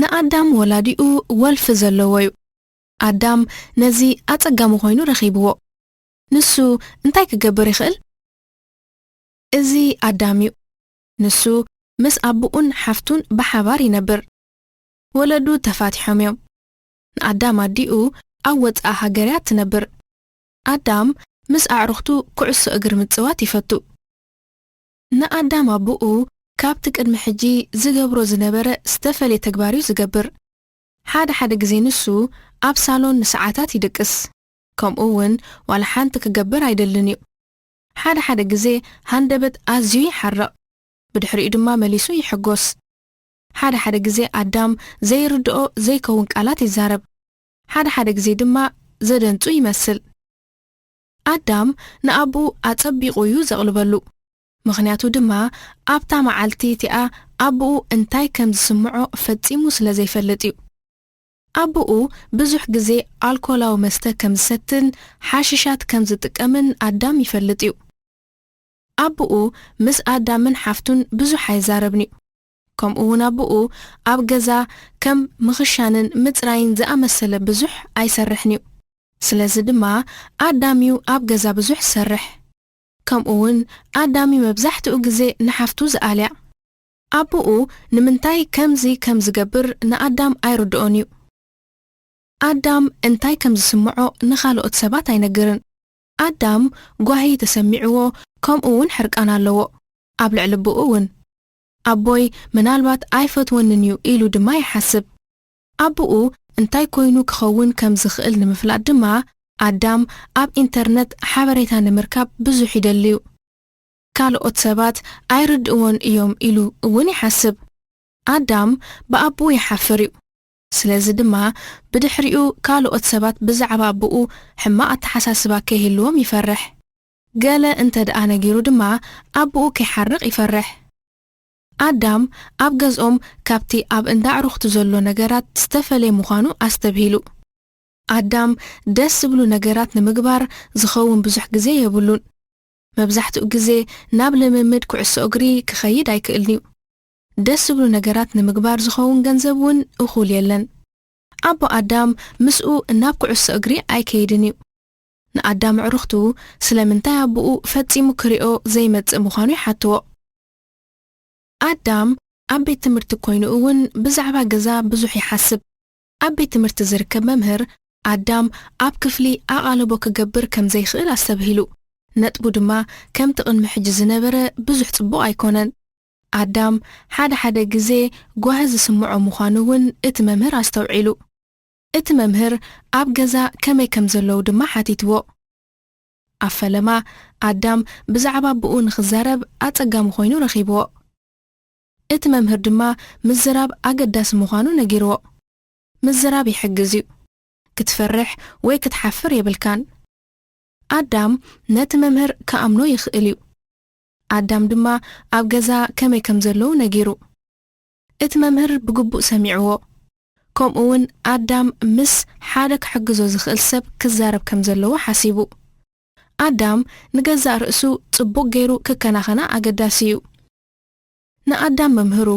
ንኣዳም ወላዲኡ ወልፊ ዘለዎ እዩ። ኣዳም ነዚ ኣጸጋሚ ኮይኑ ረኺብዎ። ንሱ እንታይ ክገብር ይኽእል? እዚ ኣዳም እዩ። ንሱ ምስ ኣቦኡን ሓፍቱን ብሓባር ይነብር። ወለዱ ተፋቲሖም እዮም። ንኣዳም ኣዲኡ ኣብ ወጻኢ ሃገር እያ ትነብር። ኣዳም ምስ ኣዕሩኽቱ ኩዕሶ እግሪ ምጽዋት ይፈቱ። ንኣዳም ኣቦኡ ካብቲ ቅድሚ ሕጂ ዝገብሮ ዝነበረ ዝተፈልየ ተግባር እዩ ዝገብር። ሓደ ሓደ ግዜ ንሱ ኣብ ሳሎን ንሰዓታት ይድቅስ። ከምኡ እውን ዋላ ሓንቲ ክገብር ኣይደልን እዩ። ሓደ ሓደ ግዜ ሃንደበት ኣዝዩ ይሓርቕ፣ ብድሕሪኡ ድማ መሊሱ ይሕጎስ። ሓደ ሓደ ግዜ ኣዳም ዘይርድኦ ዘይከውን ቃላት ይዛረብ። ሓደ ሓደ ግዜ ድማ ዘደንጹ ይመስል። ኣዳም ንኣቦኡ ኣጸቢቑ እዩ ዘቕልበሉ። ምኽንያቱ ድማ ኣብታ መዓልቲ እቲኣ ኣቦኡ እንታይ ከም ዝስምዖ ፈጺሙ ስለ ዘይፈልጥ እዩ። ኣቦኡ ብዙሕ ግዜ ኣልኮላዊ መስተ ከም ዝሰትን ሓሽሻት ከም ዝጥቀምን ኣዳም ይፈልጥ እዩ። ኣቦኡ ምስ ኣዳምን ሓፍቱን ብዙሕ ኣይዛረብን እዩ። ከምኡ እውን ኣቦኡ ኣብ ገዛ ከም ምኽሻንን ምጽራይን ዝኣመሰለ ብዙሕ ኣይሰርሕን እዩ። ስለዚ ድማ ኣዳም እዩ ኣብ ገዛ ብዙሕ ዝሰርሕ። ከምኡ እውን ኣዳም እዩ መብዛሕትኡ ግዜ ንሓፍቱ ዝኣልያ። ኣቦኡ ንምንታይ ከምዚ ከም ዝገብር ንኣዳም ኣይርድኦን እዩ። ኣዳም እንታይ ከም ዝስምዖ ንኻልኦት ሰባት ኣይነግርን። ኣዳም ጓሂ ተሰሚዕዎ፣ ከምኡ እውን ሕርቃን ኣለዎ። ኣብ ልዕሊ ኣቦኡ እውን፣ ኣቦይ ምናልባት ኣይፈትወንን እዩ ኢሉ ድማ ይሓስብ። ኣቦኡ እንታይ ኮይኑ ክኸውን ከም ዝኽእል ንምፍላጥ ድማ ኣዳም ኣብ ኢንተርነት ሓበሬታ ንምርካብ ብዙሕ ይደሊ እዩ። ካልኦት ሰባት ኣይርድእዎን እዮም ኢሉ እውን ይሓስብ። ኣዳም ብኣቦኡ ይሓፍር እዩ። ስለዚ ድማ ብድሕሪኡ ካልኦት ሰባት ብዛዕባ ኣቦኡ ሕማቕ ኣተሓሳስባ ከይህልዎም ይፈርሕ። ገለ እንተ ደኣ ነጊሩ ድማ ኣቦኡ ከይሓርቕ ይፈርሕ። ኣዳም ኣብ ገዝኦም ካብቲ ኣብ እንዳ ኣዕሩኽቱ ዘሎ ነገራት ዝተፈልየ ምዃኑ ኣስተብሂሉ። ኣዳም ደስ ዝብሉ ነገራት ንምግባር ዝኸውን ብዙሕ ግዜ የብሉን። መብዛሕትኡ ግዜ ናብ ልምምድ ኩዕሶ እግሪ ክኸይድ ኣይክእልን እዩ። ደስ ዝብሉ ነገራት ንምግባር ዝኸውን ገንዘብ እውን እኹል የለን። ኣቦ ኣዳም ምስኡ ናብ ኩዕሶ እግሪ ኣይከይድን እዩ። ንኣዳም ኣዕሩኽቱ ስለምንታይ ኣቦኡ ፈጺሙ ክሪኦ ዘይመጽእ ምዃኑ ይሓትዎ። ኣዳም ኣብ ቤት ትምህርቲ ኮይኑ እውን ብዛዕባ ገዛ ብዙሕ ይሓስብ። ኣብ ቤት ትምህርቲ ዝርከብ መምህር ኣዳም ኣብ ክፍሊ ኣቓልቦ ክገብር ከም ዘይክእል ኣስተብሂሉ። ነጥቡ ድማ ከምቲ ቅድሚ ሕጂ ዝነበረ ብዙሕ ጽቡቕ ኣይኮነን። ኣዳም ሓደ ሓደ ግዜ ጓሂ ዝስምዖ ምዃኑ እውን እቲ መምህር ኣስተውዒሉ። እቲ መምህር ኣብ ገዛ ከመይ ከም ዘለዉ ድማ ሓቲትዎ። ኣብ ፈለማ ኣዳም ብዛዕባ ኣቦኡ ንኽዛረብ ኣጸጋሚ ኮይኑ ረኺብዎ። እቲ መምህር ድማ ምዝራብ ኣገዳሲ ምዃኑ ነጊርዎ። ምዝራብ ይሕግዝ እዩ። ክትፈርሕ ወይ ክትሓፍር የብልካን። ኣዳም ነቲ መምህር ክኣምኖ ይኽእል እዩ። ኣዳም ድማ ኣብ ገዛ ከመይ ከም ዘለዉ ነጊሩ። እቲ መምህር ብግቡእ ሰሚዕዎ። ከምኡ እውን ኣዳም ምስ ሓደ ክሕግዞ ዝኽእል ሰብ ክዛረብ ከም ዘለዎ ሓሲቡ። ኣዳም ንገዛእ ርእሱ ጽቡቕ ገይሩ ክከናኸና ኣገዳሲ እዩ። ንኣዳም መምህሩ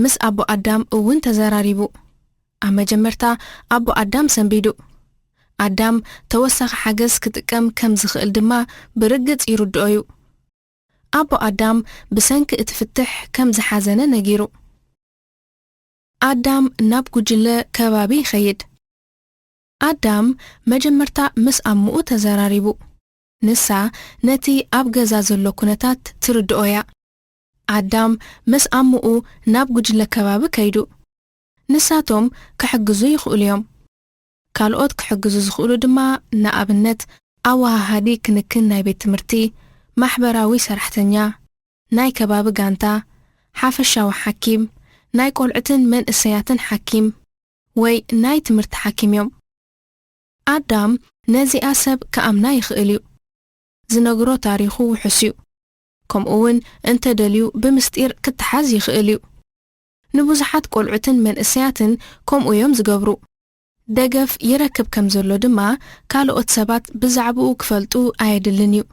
ምስ ኣቦ ኣዳም እውን ተዘራሪቡ። ኣብ መጀመርታ ኣቦ ኣዳም ሰንቢዱ። ኣዳም ተወሳኺ ሓገዝ ክጥቀም ከም ዝኽእል ድማ ብርግጽ ይርድኦ እዩ። ኣቦ ኣዳም ብሰንኪ እቲ ፍትሕ ከም ዝሓዘነ ነጊሩ። ኣዳም ናብ ጉጅለ ከባቢ ይኸይድ። ኣዳም መጀመርታ ምስ ኣምኡ ተዘራሪቡ። ንሳ ነቲ ኣብ ገዛ ዘሎ ኩነታት ትርድኦ እያ። ኣዳም ምስ ኣምኡ ናብ ጉጅለ ከባቢ ከይዱ። ንሳቶም ክሕግዙ ይኽእሉ እዮም። ካልኦት ክሕግዙ ዝኽእሉ ድማ ንኣብነት ኣወሃሃዲ ክንክን ናይ ቤት ትምህርቲ፣ ማሕበራዊ ሰራሕተኛ፣ ናይ ከባቢ ጋንታ፣ ሓፈሻዊ ሓኪም፣ ናይ ቆልዑትን መንእሰያትን ሓኪም ወይ ናይ ትምህርቲ ሓኪም እዮም። ኣዳም ነዚኣ ሰብ ክኣምና ይኽእል እዩ። ዝነግሮ ታሪኹ ውሑስ እዩ። ከምኡ እውን እንተ ደልዩ ብምስጢር ክተሓዝ ይኽእል እዩ። ንብዙሓት ቆልዑትን መንእሰያትን ከምኡ እዮም ዝገብሩ። ደገፍ ይረክብ ከም ዘሎ ድማ ካልኦት ሰባት ብዛዕባኡ ክፈልጡ ኣየድልን እዩ።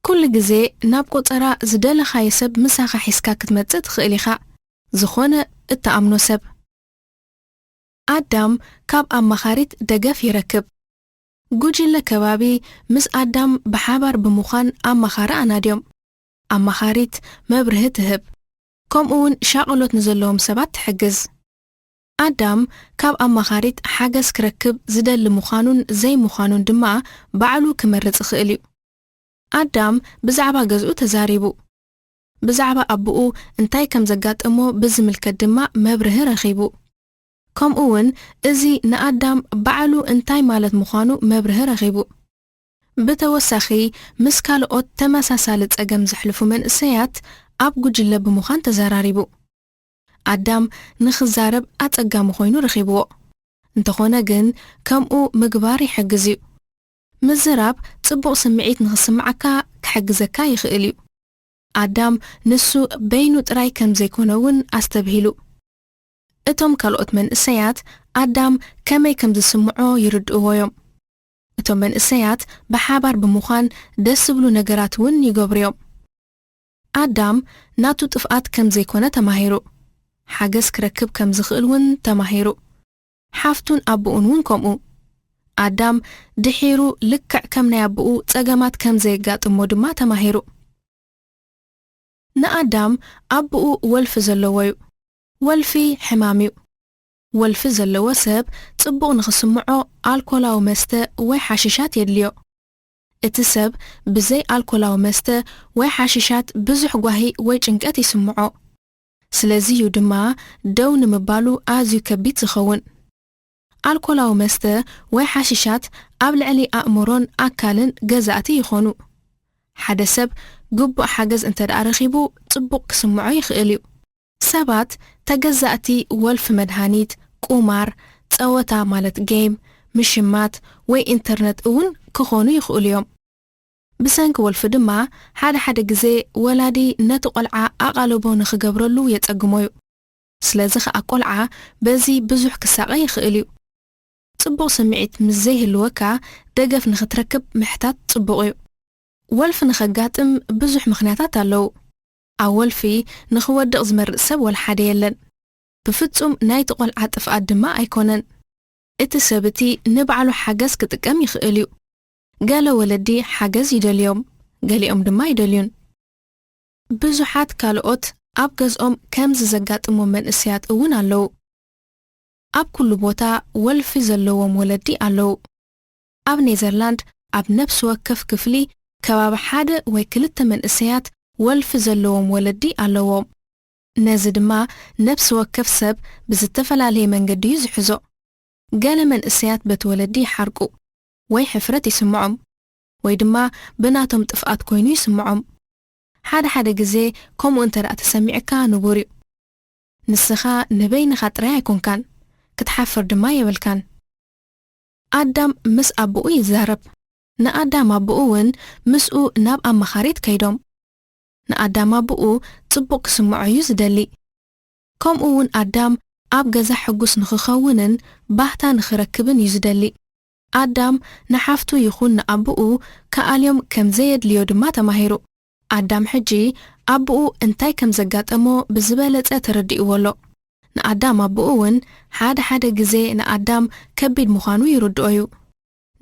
ኩሉ ግዜ ናብ ቆጸራ ዝደለኻዮ ሰብ ምሳኻ ሒዝካ ክትመጽእ ትኽእል ኢኻ። ዝኾነ እትኣምኖ ሰብ። ኣዳም ካብ ኣማኻሪት ደገፍ ይረክብ። ጉጅለ ከባቢ ምስ ኣዳም ብሓባር ብምዃን ኣማኻሪ ኣናድዮም። ኣማኻሪት መብርሂ ትህብ፣ ከምኡ እውን ሻቕሎት ንዘለዎም ሰባት ትሕግዝ። ኣዳም ካብ ኣማኻሪት ሓገዝ ክረክብ ዝደሊ ምዃኑን ዘይምዃኑን ድማ ባዕሉ ክመርጽ ይኽእል እዩ። ኣዳም ብዛዕባ ገዝኡ ተዛሪቡ። ብዛዕባ ኣቦኡ እንታይ ከም ዘጋጠሞ ብዝምልከት ድማ መብርሂ ረኺቡ። ከምኡ እውን እዚ ንኣዳም ባዕሉ እንታይ ማለት ምዃኑ መብርሂ ረኺቡ። ብተወሳኺ፣ ምስ ካልኦት ተመሳሳሊ ጸገም ዘሕልፉ መንእሰያት ኣብ ጉጅለ ብምዃን ተዘራሪቡ። ኣዳም ንኽዛረብ ኣጸጋሚ ኮይኑ ረኺብዎ። እንተኾነ ግን፣ ከምኡ ምግባር ይሕግዝ እዩ። ምዝራብ ጽቡቕ ስምዒት ንኽስምዓካ ክሕግዘካ ይኽእል እዩ። ኣዳም ንሱ በይኑ ጥራይ ከም ዘይኮነ እውን ኣስተብሂሉ። እቶም ካልኦት መንእሰያት ኣዳም ከመይ ከም ዝስምዖ ይርድእዎ እዮም። እቶም መንእሰያት ብሓባር ብምዃን ደስ ዝብሉ ነገራት እውን ይገብሩ እዮም። ኣዳም ናቱ ጥፍኣት ከም ዘይኮነ ተማሂሩ። ሓገዝ ክረክብ ከም ዝኽእል እውን ተማሂሩ። ሓፍቱን ኣቦኡን እውን ከምኡ። ኣዳም ድሒሩ ልክዕ ከም ናይ ኣቦኡ ጸገማት ከም ዘየጋጥሞ ድማ ተማሂሩ። ንኣዳም ኣቦኡ ወልፊ ዘለዎ እዩ። ወልፊ ሕማም እዩ። ወልፊ ዘለዎ ሰብ ጽቡቕ ንኽስምዖ ኣልኮላዊ መስተ ወይ ሓሽሻት የድልዮ። እቲ ሰብ ብዘይ ኣልኮላዊ መስተ ወይ ሓሽሻት ብዙሕ ጓሂ ወይ ጭንቀት ይስምዖ። ስለዚ እዩ ድማ ደው ንምባሉ ኣዝዩ ከቢድ ዝኸውን። ኣልኮላዊ መስተ ወይ ሓሽሻት ኣብ ልዕሊ ኣእምሮን ኣካልን ገዛእቲ ይኾኑ። ሓደ ሰብ ግቡእ ሓገዝ እንተ ደኣ ረኺቡ፣ ጽቡቕ ክስምዖ ይኽእል እዩ። ሰባት ተገዛእቲ ወልፊ መድሃኒት፣ ቁማር፣ ጸወታ ማለት ጌም፣ ምሽማት ወይ ኢንተርነት እውን ክኾኑ ይኽእሉ እዮም። ብሰንኪ ወልፊ ድማ ሓደ ሓደ ግዜ ወላዲ ነቲ ቆልዓ ኣቓልቦ ንኽገብረሉ የጸግሞ እዩ። ስለዚ ኸኣ ቆልዓ በዚ ብዙሕ ክሳቐ ይኽእል እዩ። ጽቡቕ ስምዒት ምስ ዘይህልወካ ደገፍ ንኽትረክብ ምሕታት ጽቡቕ እዩ። ወልፊ ንኸጋጥም ብዙሕ ምኽንያታት ኣለዉ። ኣብ ወልፊ ንኽወድቕ ዝመርጽ ሰብ ወላ ሓደ የለን። ብፍጹም ናይቲ ቆልዓ ጥፍኣት ድማ ኣይኮነን። እቲ ሰብ እቲ ንባዕሉ ሓገዝ ክጥቀም ይኽእል እዩ። ገለ ወለዲ ሓገዝ ይደልዮም፣ ገሊኦም ድማ ኣይደልዩን። ብዙሓት ካልኦት ኣብ ገዝኦም ከምዚ ዘጋጥሞም መንእሰያት እውን ኣለዉ። ኣብ ኩሉ ቦታ ወልፊ ዘለዎም ወለዲ ኣለዉ። ኣብ ኔዘርላንድ ኣብ ነፍሲ ወከፍ ክፍሊ ከባቢ ሓደ ወይ ክልተ መንእሰያት ወልፊ ዘለዎም ወለዲ ኣለዎም። ነዚ ድማ ነፍሲ ወከፍ ሰብ ብዝተፈላለየ መንገዲ እዩ ዝሕዞ። ገለ መንእሰያት በቲ ወለዲ ይሓርቁ ወይ ሕፍረት ይስምዖም፣ ወይ ድማ ብናቶም ጥፍኣት ኮይኑ ይስምዖም። ሓደ ሓደ ግዜ ከምኡ እንተ ደኣ ተሰሚዕካ ንቡር እዩ። ንስኻ ንበይንኻ ጥራይ ኣይኮንካን፣ ክትሓፍር ድማ የብልካን። ኣዳም ምስ ኣቦኡ ይዛረብ። ንኣዳም ኣቦኡ እውን ምስኡ ናብ ኣማኻሪት ከይዶም። ንኣዳም ኣቦኡ ጽቡቕ ክስምዖ እዩ ዝደሊ። ከምኡ እውን ኣዳም ኣብ ገዛ ሕጉስ ንኽኸውንን ባህታ ንኽረክብን እዩ ዝደሊ። ኣዳም ንሓፍቱ ይኹን ንኣቦኡ ክኣልዮም ከም ዘየድልዮ ድማ ተማሂሩ። ኣዳም ሕጂ ኣቦኡ እንታይ ከም ዘጋጠሞ ብዝበለጸ ተረዲእዎ ኣሎ። ንኣዳም ኣቦኡ እውን ሓደ ሓደ ግዜ ንኣዳም ከቢድ ምዃኑ ይርድኦ እዩ።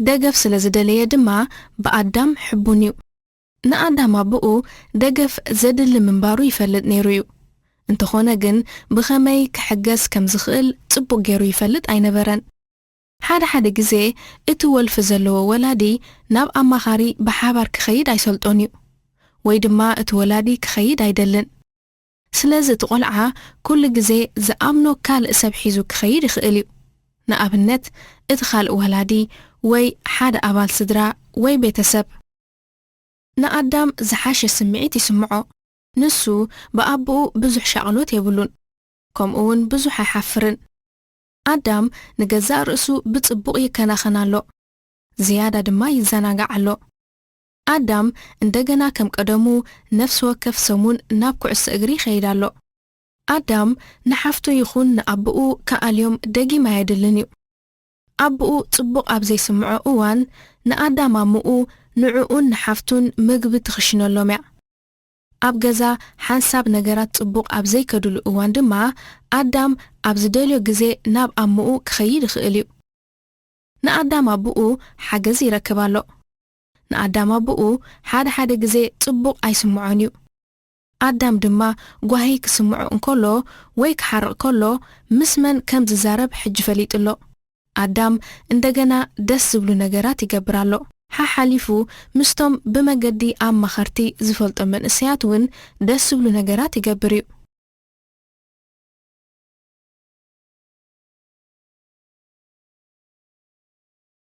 ደገፍ ስለ ዝደለየ ድማ ብኣዳም ሕቡን እዩ። ንኣዳም ኣቦኡ ደገፍ ዘድሊ ምንባሩ ይፈልጥ ነይሩ እዩ። እንተኾነ ግን ብኸመይ ክሕገዝ ከም ዝኽእል ጽቡቕ ገይሩ ይፈልጥ ኣይነበረን። ሓደ ሓደ ግዜ እቲ ወልፊ ዘለዎ ወላዲ ናብ ኣማኻሪ ብሓባር ክኸይድ ኣይሰልጦን እዩ፣ ወይ ድማ እቲ ወላዲ ክኸይድ ኣይደልን። ስለዚ እቲ ቆልዓ ኩሉ ግዜ ዝኣምኖ ካልእ ሰብ ሒዙ ክኸይድ ይኽእል እዩ። ንኣብነት እቲ ካልእ ወላዲ ወይ ሓደ ኣባል ስድራ ወይ ቤተሰብ። ንኣዳም ዝሓሸ ስምዒት ይስምዖ። ንሱ ብኣቦኡ ብዙሕ ሻቕሎት የብሉን፣ ከምኡ እውን ብዙሕ ኣይሓፍርን። ኣዳም ንገዛእ ርእሱ ብጽቡቕ ይከናኸን ኣሎ፣ ዝያዳ ድማ ይዘናጋዕ ኣሎ። ኣዳም እንደገና ከም ቀደሙ ነፍሲ ወከፍ ሰሙን ናብ ኩዕሶ እግሪ ይኸይድ ኣሎ። ኣዳም ንሓፍቱ ይኹን ንኣቦኡ ክኣልዮም ደጊም ኣየድልን እዩ። ኣቦኡ ጽቡቕ ኣብ ዘይስምዖ እዋን ንኣዳም ኣምኡ ንዕኡን ንሓፍቱን ምግቢ ትኽሽነሎም እያ። ኣብ ገዛ ሓንሳብ ነገራት ጽቡቕ ኣብ ዘይከድሉ እዋን ድማ፣ ኣዳም ኣብ ዝደልዮ ግዜ ናብ ኣምኡ ክኸይድ ይኽእል እዩ። ንኣዳም ኣቦኡ ሓገዝ ይረክብ ኣሎ። ንኣዳም ኣቦኡ ሓደ ሓደ ግዜ ጽቡቕ ኣይስምዖን እዩ። ኣዳም ድማ ጓሂ ክስምዖ እንከሎ ወይ ክሓርቕ ከሎ፣ ምስ መን ከም ዝዛረብ ሕጂ ፈሊጡ ኣሎ። ኣዳም እንደገና ደስ ዝብሉ ነገራት ይገብር ኣሎ። ሓሓሊፉ ምስቶም ብመገዲ ኣማኸርቲ ዝፈልጦም መንእሰያት እውን ደስ ዝብሉ ነገራት ይገብር እዩ።